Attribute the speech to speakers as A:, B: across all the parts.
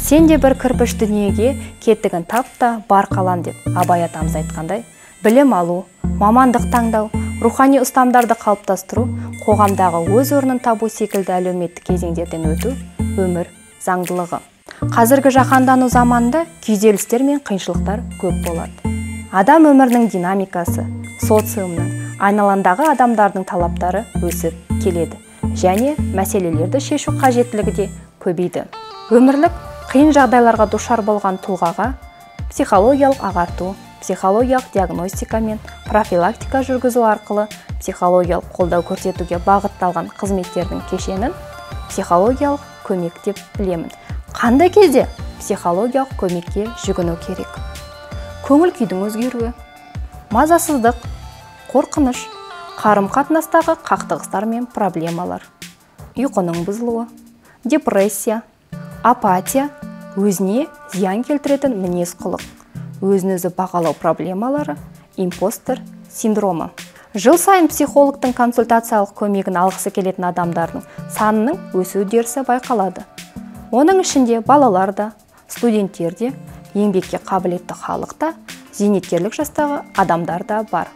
A: Сен де бір кірпіш дүниеге кетігін тап та бар қалан деп Абай атамыз айтқандай, білім алу, мамандық таңдау, рухани ұстамдарды қалыптастыру, қоғамдағы өз орнын табу секілді әлеуметтік кезеңдерден өту өмір заңдылығы. Қазіргі жаһандану заманында күйзелістер мен қиыншылықтар көп болады. Адам өмірінің динамикасы, социумның, айналандағы адамдардың талаптары өсіп келеді және мәселелерді шешу қажеттілігі де көбейді. Өмірлік қиын жағдайларға душар болған тұлғаға психологиялық ағарту, психологиялық диагностика мен профилактика жүргізу арқылы психологиялық қолдау көрсетуге бағытталған қызметтердің кешенін психологиялық көмек деп білемін. Қандай кезде психологиялық көмекке жүгіну керек? Көңіл күйдің өзгеруі, мазасыздық, қорқыныш, қарым-қатынастағы қақтығыстар мен проблемалар, ұйқының бұзылуы, депрессия, апатия, өзіне зиян келтіретін мінез-құлық, өзін-өзі бағалау проблемалары, импостер синдромы. Жыл сайын психологтың консультациялық көмегін алғысы келетін адамдардың санының өсу үдерісі байқалады. Оның ішінде балалар да, студенттер де, еңбекке қабілетті халық та, зейнеткерлік жастағы адамдар да бар.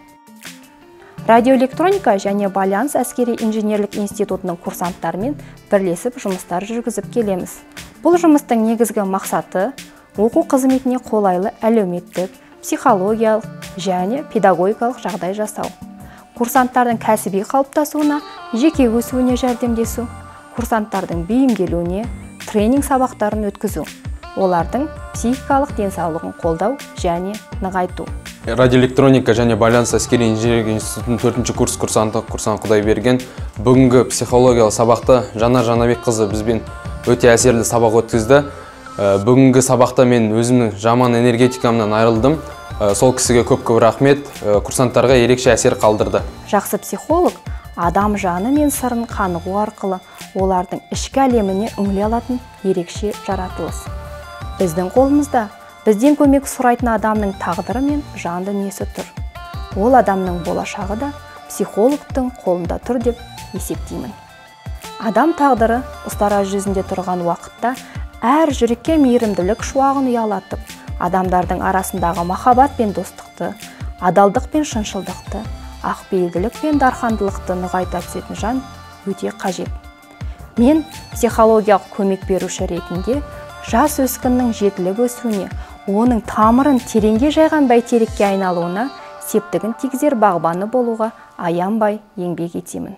A: Радиоэлектроника және байланыс әскери инженерлік институтының курсанттарымен бірлесіп жұмыстар жүргізіп келеміз. Бұл жұмыстың негізгі мақсаты оқу қызметіне қолайлы әлеуметтік, психологиялық және педагогикалық жағдай жасау. Курсанттардың кәсіби қалыптасуына, жеке өсуіне жәрдемдесу, курсанттардың бейімделуіне тренинг сабақтарын өткізу, олардың психикалық денсаулығын қолдау және нығайту.
B: Радиоэлектроника және байланыс әскери инженерлік институтының 4-ші курс курсанты Курсан Құдайберген бүгінгі психологиялық сабақты Жанар Жанабекқызы бізбен өте әсерлі сабақ өткізді. Бүгінгі сабақта мен өзімнің жаман энергетикамнан айырылдым. Сол кісіге көп-көп рахмет. Курсанттарға ерекше әсер қалдырды.
A: Жақсы психолог адам жаны мен сырын қанығу арқылы олардың ішкі әлеміне үңіле алатын ерекше жаратылыс. Біздің қолымызда бізден көмек сұрайтын адамның тағдыры мен жан дүниесі тұр. Ол адамның болашағы да психологтың қолында тұр деп есептеймін. Адам тағдыры ұстара жүзінде тұрған уақытта әр жүрекке мейірімділік шуағын ұялатып, адамдардың арасындағы махаббат пен достықты, адалдық пен шыншылдықты, ақпейілділік пен дархандылықты нығайта түсетін жан өте қажет. Мен психологиялық көмек беруші ретінде жас өскіннің жетіліп өсуіне, оның тамырын тереңге жайған бәйтерекке айналуына септігін тигізер бағбаны болуға аянбай еңбек етемін.